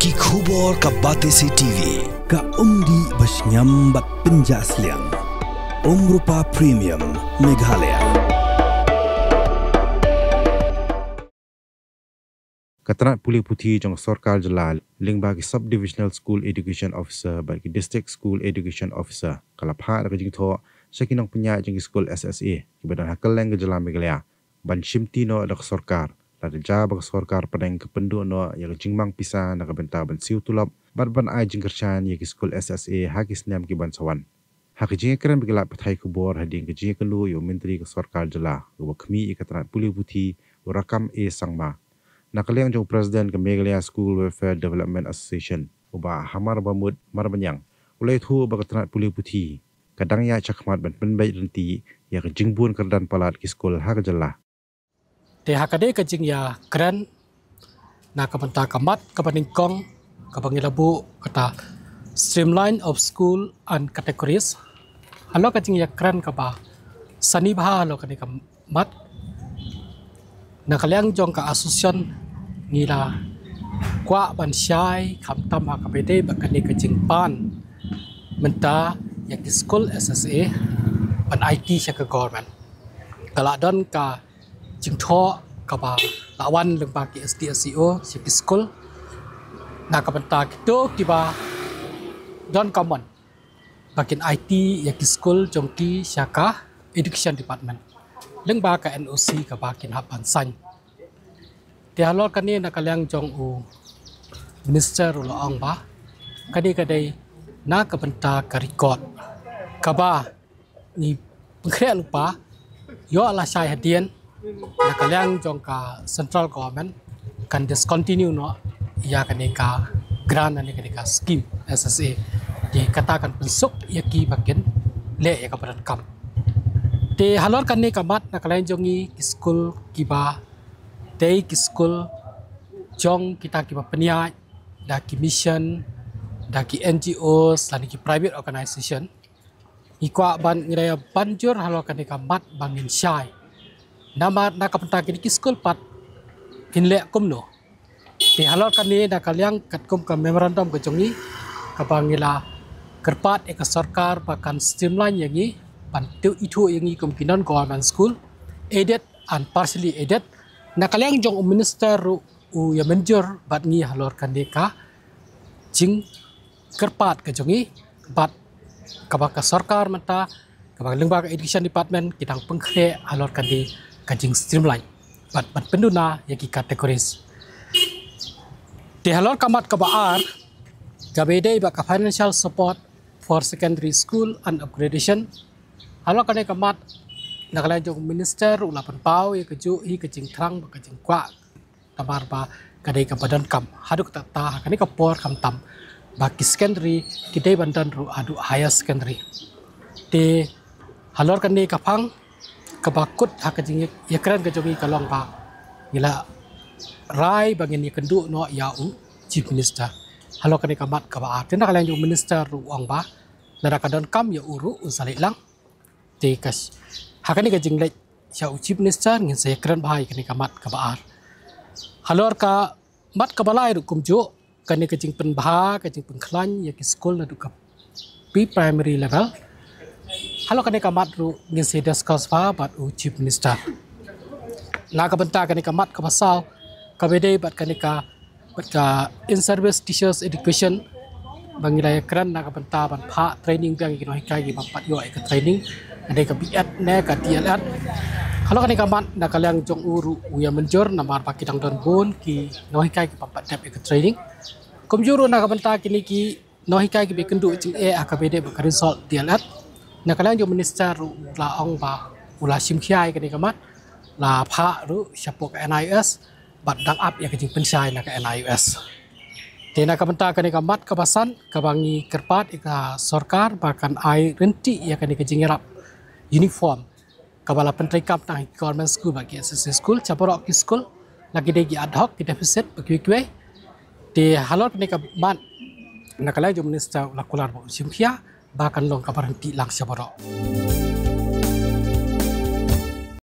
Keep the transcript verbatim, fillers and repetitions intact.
Ki khubor ka Batesi T V. Ka umdih ba shngiam bad pynjah sliang. Umrupa Premium Meghalaya. Ka tnat pule puthi jong sorkar jylla lyngba ki Sub Divisional School Education Officer bad ki District School Education Officer ka la phah da ka jingthoh sha ki nongpynïaid jong ki skul S S A kiba don ha kylleng ka jylla Meghalaya ban shimti noh da ka sorkar, lada jia ba ka sorkar pdeng ka pynduh noh ïa ka jingmang pisa na ka bynta ban siew tulop bad ban ai jingkyrshan ïa ki skul S S A ha ki snem ki ban sa wan. Ha ka jingïakren bad ki lad pathai khubor hadien ka jingïakynduh ïa u Myntri ka sorkar jylla uba khmih ïa ka tnat pule puthi, u Rakkam A Sangma, na ka liang jong u President ka Meghalaya School Welfare Development Association, u Bah Hamar Bamut Marbaniang, u la ïathuh ba ka tnat pule puthi ka dang ïaid shakhmat ban pynbeit lynti ïa ka jingbun kyrdan palat ki skul ha ka jylla. Te ha kane ka jingïakren na ka bynta ka mat kaba nyngkong kaba ngi la buh kata Streamline of School and Categories. Halor ka jingïakren kaba sani bha halor kane ka mat, na ka liang jong ka association ngi la kwah ban shai khamtam ha kaba ïadei bad kane ka jingpan mynta ïa ki skul S S A ban aiti sha ka government. Ka la don ka jingthoh kaba la wan lyngba ki S D S E O sha ki skul na ka bynta kito kiba don ka mon ba kin aiti ïa ki skul jong ki sha ka Education Department lyngba ka N O C kaba kin hap ban sign. Te halor kane na ka liang jong u Minister u la ong ba kane ka dei na ka bynta ka record kaba ngi pynkhreh lypa ïoh lashai hadien na ka liang jong ka central government kan discontinue noh ïa kane ka grant ne kane ka scheme S S A. Te kata kan pynsuk ïa ki ba kin leh ïa kaba donkam. Te halor kane ka mat na ka liang jong ngi ki skul kiba dei ki skul jong kita kiba pynïaid da ki mission, da ki N G Os lane ki private organization, ngi kwah ban ngi da ïa ban jur halor kane ka mat ba ngin shai. Namar na ka bynta kine ki skul pat kin leh kumno. Te halor kane na ka liang katkum ka memorandum ka jong ngi kaba ngi la kyrpad ïa ka sorkar ba kan streamline ïa ngi ban tip ithuh ïa ngi kum ki non government school, aided and partially aided. Na ka liang jong u minister ruh u ïa mynjur bad ngi halor kane ka jingkyrpad ka jong ngi bad kaba ka sorkar mynta kaba lyngba ka education department ki dang pynkhreh halor kane ka jing streamline bad ban pynduna ïa ki categories. Te halor ka mat kaba ar kaba dei bad ka financial support for secondary school and upgradation. Halor kane ka mat na ka liang jong u minister u la pynpaw ïa kajuh hi ka jingthrang bad ka jingkwah. Namar ba ka dei kaba donkam haduh katta ha kane ka por khamtam ba ki secondary ki dei ban don ruh haduh higher secondary. Te halor kane ka phang kaba kut ha ka jingïakren ka jong ngi ka long ba ngi la rai ba ngin ïakynduh noh ïa u Chief Minister halor kane ka mat kaba ar. Te na ka liang jong u minister ruh u ong ba lada ka donkam ïa u ruh un sa leit lang. Te ka ha kane ka jingleit sha u Chief Minister ngin sa ïakren bha ïa kane ka mat kaba ar. Halor ka mat kaba lai ruh kumjuh kane ka jingpynbha ka jingpynkhlaiñ ïa ki skul naduh ka pre-primary level. Halor kane ka mat ruh ngin sa discuss bha bad u Chief Minister. Na ka bynta kane ka mat kaba saw kaba dei bad kane ka bad ka in-service teachers education ba ngi la ïakren na ka bynta ban phah training biang ïa ki nonghikai kiba pat ïoh ïa ka training, ka dei ka B Ed ne ka D L Ed. Halor kane ka mat na ka liang jong u ruh u ïa mynjur namar ba ki dang don bun ki nonghikai kiba pat dep ïa ka training. Kumjuh ruh na ka bynta kine ki nonghikai kiba ïakynduh jingeh ha kaba dei bad ka result D L Ed. Na ka liang jong u minister ruh u la ong ba u la shim khia ïa kane ka mat, la phah ruh shapoh ka N I O S bad dang ap ïa ka jingpynshai na ka N I O S. Te na ka bynta kane ka mat kaba san kaba ngi kyrpad ïa ka sorkar ba kan ai ryntih ïa kane ka jingïarap uniform kaba la pyntreikam tang ha ki government school bad ki S S A school, sha baroh ki school, la ki dei ki ad hoc, ki deficit bad kiwei kiwei. Te halor kane ka mat na ka liang jong u minister u la kular ba un shim khia ba kan long kaba ryntih lang sha baroh.